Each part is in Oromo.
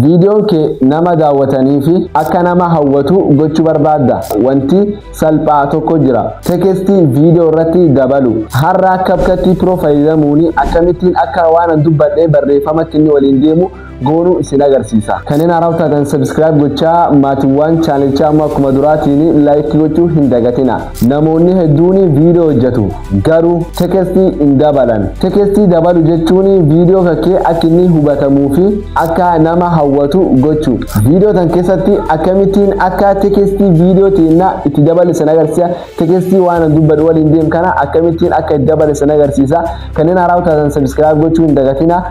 Viidiyoon kee nama daawwatanii fi akka nama hawwatu gochuu barbaadda. Wanti salphaa tokko jira. Text viidiyoo irratti dabalu. Har'a CapCut Pro fayyadamuun akkamittiin akka waan an dubbadhee barreeffamatti inni waliin deemu goonuu isin agarsiisa. Kanneen haaraa taatan subscribe gochaa, maatiiwwan channelichaa ammoo akkuma duraatiin like gochuu hin dagatina. Namoonni hedduun viidiyoo hojjetu, garuu text hin dabalan. Text dabalu jechuun viidiyoo kakkee akka inni hubatamuu fi akka nama hawwatu gochuu. Viidiyoo tan keessatti akkamittiin akka text viidiyoo teennaa itti dabalu isin agarsiisa. Text waan an dubbadhu waliin deemu kana akkamittiin akka itti dabalu isin agarsiisa. Kanneen haaraa taatan subscribe gochuu hin dagatina.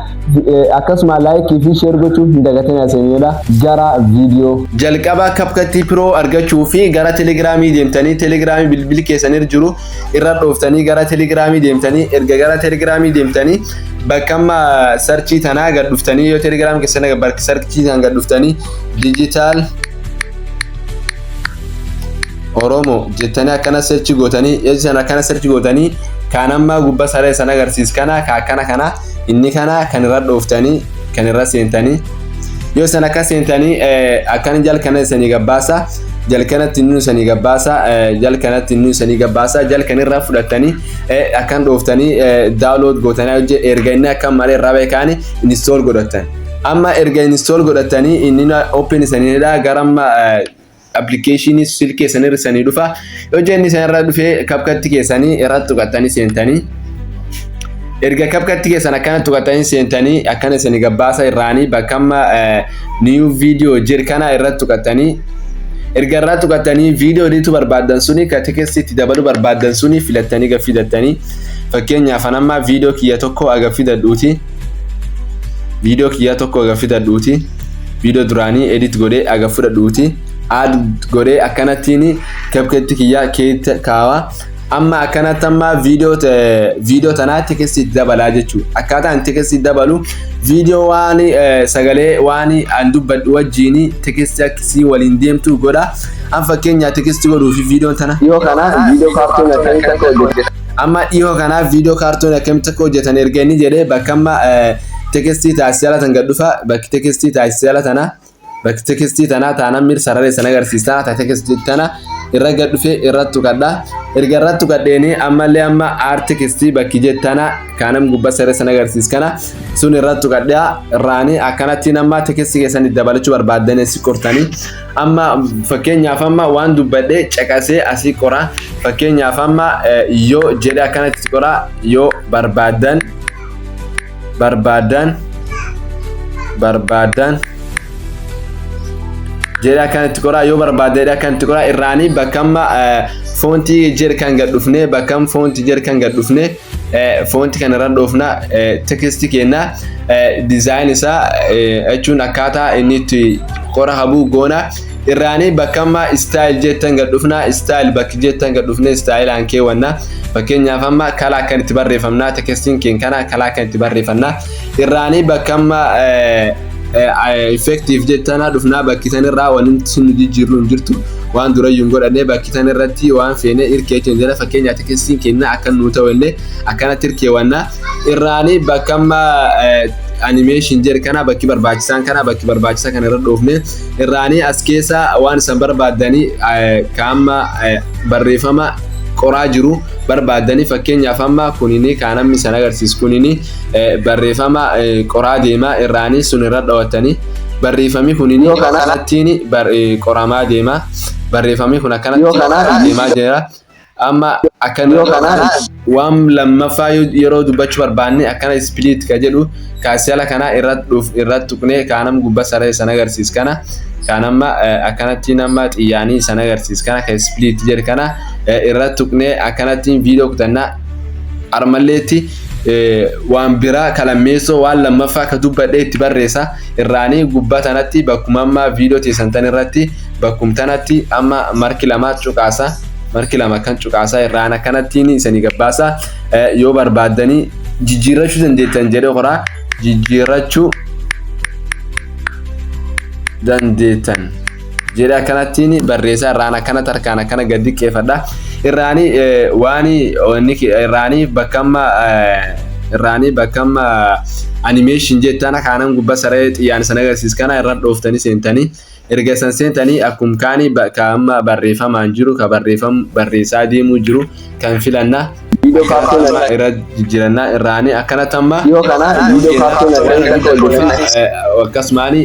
Akkasuma like fi share gochuu hin dagatina isinidha. Gara viidiyoo. Jalqaba CapCut Pro argachuu fi gara Telegramii deemtanii, Telegramii bilbili keessanirra jiru irra dhooftanii, gara Telegramii deemtanii, erga gara Telegramii deemtanii, bakka amma search tanaa gad dhuftanii, yoo Telegram keessan bakka search tanaa gad dhuftanii, Digital Oromo jettanii akkana search gootanii, yoo isin akkana search gootanii, kaan amma gubbaa saree sana agarsiis kana ka akkana kana inni kana kan irra dhooftanii kan irra seentanii, yoo isin akka seentanii akkana jalkana isanii gabbaasa, jalkanatti inni isanii gabbaasa, jalkanatti inni isanii gabbaasa, jalkan irraa fudhatanii akkan dhooftanii download gootanii hojii. Erga inni akka malee irraa beekaani install godhatan. Amma erga install godhatanii inni open isaniidha, gara amma application silkii keessanii isanii dhufa. Yoo jenni isan irra dhufee, CapCut keessanii irratti tuqattanii seentanii, erga CapCut keessan akkana tuqattanii seentanii, akkana isanii gabbaasa. Irraanii bakka amma new video jir kana irratti tuqattanii, erga irraa tuqattanii, viidiyoo diitu barbaaddan suni ka text itti dabaluu barbaaddan suni filattanii gaffidattanii. Fakkeenyaaf amma viidiyoo kiyya tokko aga fidadhuuti, viidiyoo kiyya tokko aga fidadhuuti, viidiyoo duraanii edit godhee aga fudhadhuuti, add godhee akkanattiin CapCut kiyya keessa kaawaa. Amma akkanatti amma viidiyoo tanaa text itti dabalaa jechuudha. Akkaataan text itti dabalu, viidiyoo waan sagalee waan an dubbadhu wajjin text akkasii waliin deemtu godha. An fakkeenyaa text godhuu fi viidiyoon tana. Dhiyoo kana viidiyoo cartoon akkamitti akka hojjetan. Amma dhiyoo kanaa viidiyoo cartoon akkamitti akka hojjetan erga inni jedhee, bakka amma text taasisee ala tan gad dhufa. Bakki text taasisee ala tana, bakki text tanaa taanaan mir sararee sana agarsiisa. Ta text tana irra gad dhufee irratti tuqadha. Erga irratti tuqadheeni, ammallee amma add text bakki jettana kaanam gubbaa sararee sana agarsiis kana sun irratti tuqadha. Irraanii akkanattiin amma text keessan dabalachuu barbaaddan si qortanii. Amma fakkeenyaaf amma waan dubbadhee caqasee asii qora. Fakkeenyaaf amma yoo jedhe akkanatti qora, yoo barbaaddan barbaaddan barbaaddan jedhe akkanatti qora, yoo barbaadde jedhe akkanatti qora. Irraanii bakka amma font jedhe kan gad dhufne, bakka amma font jedhe kan gad dhufne, font kan irra dhoofna. Text kenna design isaa jechuun akkaataa inni itti qora habuu goona. Irraanii bakka amma style jettan gad dhufna, style bakki jettan gad dhufne, styleaan keewwanna. Fakkeenyaaf amma kalaa akkan itti barreeffamna, textiin keen kana kalaa akkan itti barreeffanna. Irraanii bakka amma effect jettana dhufnaa, bakki san irraa wanti nu jijjiirru hin jirtu, waan durayyuu hin godhanne. Bakki san irratti waan feene hirkee jechuun jala, fakkeenyaaf textiin keenya akka nuu ta'u illee akkanatti hirkeewwanna. Irraanii bakka amma animation jedhu kana, bakki barbaachisaan kana, bakki barbaachisaa kana irra dhoofne, irraanii as keessa waan isan barbaaddanii kaamma barreeffama qoraa jiru barbaaddanii. Fakkeenyaaf amma kunini kaanamni san agarsiisu kunini barreeffama qoraa deema. Irraanii sun irra dhawatanii, barreeffamni kunini akkanattiin qoramaa deema, barreeffamni kun akkanatti deemaa jira. Amma akkana waan lammaffaa yeroo dubbachuu barbaanne, akkana split ka jedhu kaasiyala kana irratti dhuuf irratti tuqnee, kaanam gubbaa saree san agarsiis kana, kan amma akkanatti nama xiyyaanii san agarsiis kana, ka split jedhu kana irratti tuqnee, akkanattiin viidiyoo kutannaa. Armalleetti waan biraa kalammeessoo waan lammaffaa ka dubbadhee itti barreessa. Irraanii gubbaa tanatti bakkuma amma viidiyoo teessan tan irratti, bakkum tanatti amma marki lama cuqaasa, marki lama kan cuqaasa. Irraan akkanattiin isanii gabbaasa. Yoo barbaaddanii jijjiirrachuu dandeettan jedhee qoraa, jijjiirrachuu dandeettan jedhee akkanattiin barreessa. Irraan akkanatti harkaan akkana gadi qeeffadha. Irraanii waan irraanii bakka amma Irraanii bakka amma animation jettana kaanan gubbaa saree xiyyaan sana agarsiis kana irra dhooftanii seentanii. Erga san seentanii, akkum kaanii ka amma barreeffamaan jiru, ka barreeffamu barreessaa deemuu jiru kan filanna. Viidiyoo kaartoon Irra jijjiirannaa irraanii akkanatti amma Dhiyoo kana viidiyoo kaartoon akkamitti akka hojjetan akkasumaan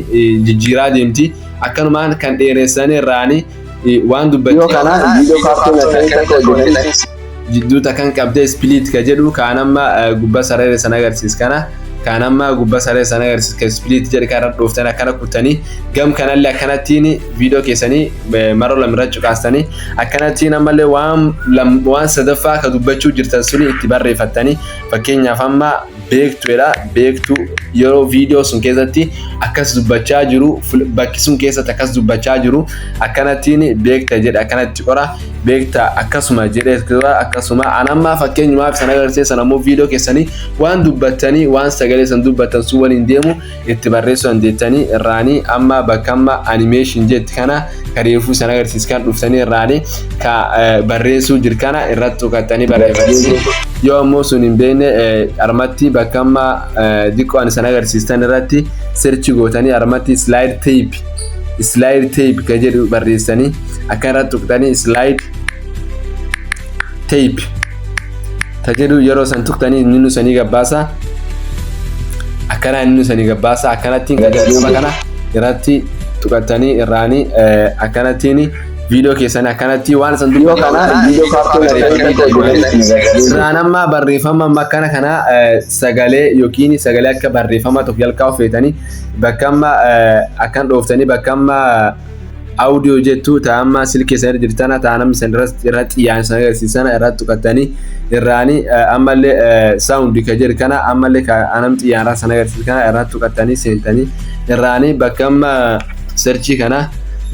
jijjiiraa deemti. Akkanumaan kan dheeressanii irraanii waan Dhiyoo dubbatti kana viidiyoo kaartoon akkamitti akka hojjetan jidduuta kan qabdee split ka jedhu kaan amma gubbaa sarara sana agarsiis kana, kaan amma gubbaa sarara sana agarsiis ka split jedhe kan irra dhooftan akkana kuttanii, gam kanallee akkanattiin viidiyoo keessanii maroo lama irra cuqaastanii, akkanattiin ammallee waan sadaffaa ka dubbachuu jirtan suni itti barreeffattanii. Fakkeenyaaf amma beektuudha, beektu yeroo viidiyoo sun keessatti akkas dubbachaa jiru, bakki sun keessatti akkas dubbachaa jiru, akkanattiin beekta jedhe akkanatti qora, beekta akkasuma jedhe akkasuma. Anammaa fakkeenyumaaf san agarsiisan ammoo viidiyoo keessanii waan dubbattanii, waan sagalee san dubbattan sun waliin deemu itti barreessuu dandeettanii. Irraanii amma bakka amma animation jetti kana kareefuu san agarsiis kan dhuftanii, irraanii ka barreessuu jiru kana irratti tuqattanii barreeffatanii. Yoo ammoo sun hin beekne, armatti bakka amma diqqoo ani san agarsiistan irratti search gootanii, armatti slide type, slide type ka jedhu barreessanii akka irratti tuqxanii, slide type ta jedhu yeroo san tuqxanii inni nu sanii gabbaasa. Akkana inni nu sanii gabbaasa. Akkanattiin kan jalqaba kana irratti tuqattanii, irraanii akkanattiin viidiyoo keessanii akkanatti waan san Dhiyoo kana viidiyoo kaartoon akkamitti akka hojjetan Irraan amma barreeffama amma akkana kana sagalee yookiin sagalee akka barreeffama tokko jalqaba feetanii, bakka amma akkan dhooftanii, bakka amma audio jettu ta amma silkii sana jirtana, ta namni san irra xiyyaan san agarsiisan irratti tuqattanii, irraanii ammallee sound ka jedhu kana, ammallee ka anam xiyyaarraa san agarsiisu kana irratti tuqattanii seentanii, irraanii bakka amma search kana,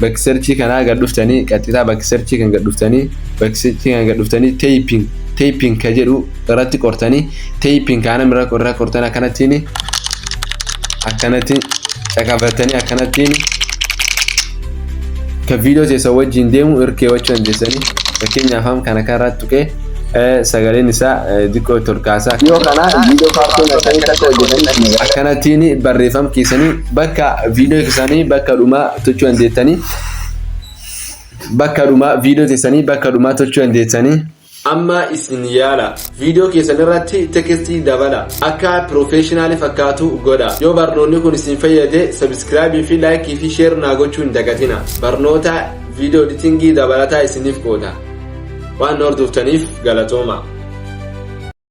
bakki search kanaa gad dhuftanii, qaxxitaa bakki search kan gad dhuftanii, bakki search kan gad dhuftanii, typing, typing ka jedhu irratti qortanii, typing kaana irra qortanii, akkanattiin akkanatti caqafatanii, akkanattiin ka viidiyoo teessan wajjin deemu irkeewwachuu dandeessanii. Fakkeenyaaf amma kana kan irratti tuqee sagaleen isaa xiqqoo itti ol kaasaa. Dhiyoo kana viidiyoo kaartoon akkamitti akka hojjetan Akkanattiin barreeffama keessanii bakka viidiyoo keessanii bakka dhumaa tolchuu dandeettanii, bakka dhumaa viidiyoo keessanii bakka dhumaa tolchuu dandeettanii. Amma isin yaala, viidiyoo keessan irratti text dabala, akka professional fakkaatu godha. Yoo barnoonni kun isin fayyade, subscribe fi like fi share naa gochuu hin dagatina. Barnoota viidiyoo editing dabalataa isiniif qooda. Waan hordoftaniif galatooma.